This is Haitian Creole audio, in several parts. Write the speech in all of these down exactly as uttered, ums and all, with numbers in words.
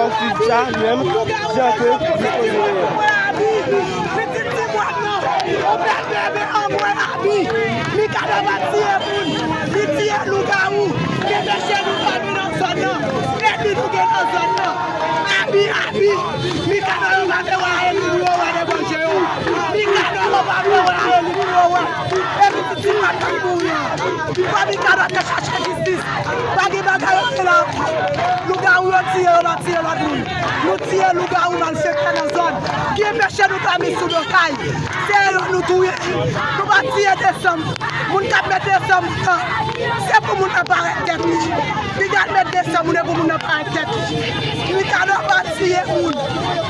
Sa menm, jan ke dispoze. Pitit ti bwat nan, ou pèpè men anmwe abi. Mikadò pa tiye moun, li tiye lougawou. Gen peche nou pa vin nan zòn nan. Enmi nou gen nan zòn nan. Abi, abi. Mikadò yo pa vle wè enmi nou yo wè devanje yo. Mikadò yo pa vle wè enmi nou yo wè. Epi pitit ti bwat nan mouri an. Fò Mikadò te chache jistis. Pa gen bagay yo fè la. Lougawou yo tiye, yo pa tiye lòt moun. Nou tiye lougawou malfektè nan zòn. Ki enpeche nou dòmi sou do kay. Se yo nou touye. Nou pa tiye desanm. Moun k ap met desanm nan, se pou moun nan parèt tèt li. Li t al met desanm, e pou moun nan parèt tèt li. Mikadò pa tiye moun.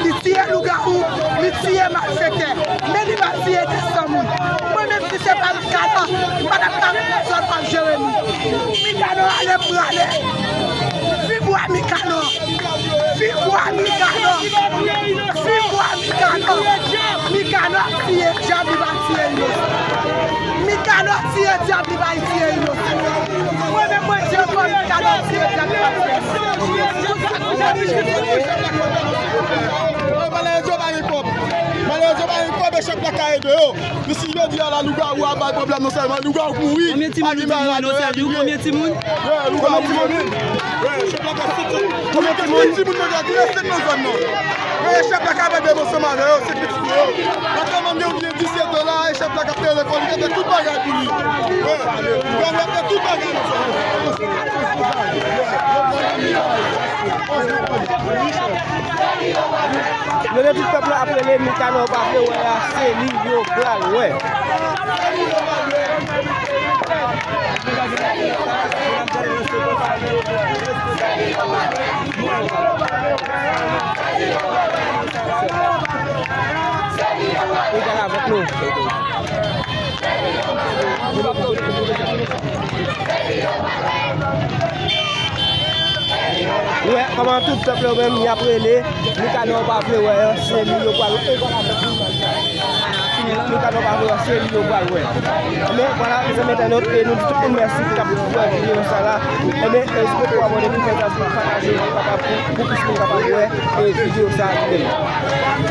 Li tiye lougawou, li tiye malfektè. Men li pa tiye desanm moun. Mwen menm si se pa Mikadò, m pa t ap ka rete zòn m ap jere nou. Mikadò ale prale. Viv wa Mikadò. Viv wa Mikadò. Viv wa Mikadò. Mikadò tiye dyab, li pa tiye inosan. Mikadò tiye dyab, li pa tiye inosan. Mwen menm mwen di ankò, Mikadò tiye dyab, li pa tiye inosan. Malere yo pa gen kòb. Malere yo pa gen kòb, e chèf la ka ede yo. Mesi, jodi a la, lougawou a bay pwoblèm non sèlman lougawou k mouri. Konbyen timoun nou touye, non sèl, nou konbyen timoun? Wi, lougawou k mouri. Wi, chèf la ka soti. Konbyen timoun? Konbyen timoun nou gen ki resete nan zòn nan? Wi, chèf la ka bay pwoblèm ansanm avè yo, se pitit yo. Aktyèlman, gen yon fi de disèt an la, e chèf la ka fè lekòl, li ka fè tout bagay pou li. Wi, lougawou ap fè tout bagay nan zòn nan. Yo gen tout pèp la ap rele Mikadò pa vle wè a, se li yo pral wè. Li pral avèk nou. Wè, kòman tout pèp yo menm, y ap rele, Mikadò pa vle wè, se li yo pral, Mikadò pa vle wè, se li yo pral wè. Men, vwala, mezanmi entènot, e nou di tout moun mèsi ki t ap wè videyo sa la. Enben, e, si w poko abòne, pou fè sa, pou pataje, pou kapab, pou, pou plis moun kapab wè, e, videyo sa li menm.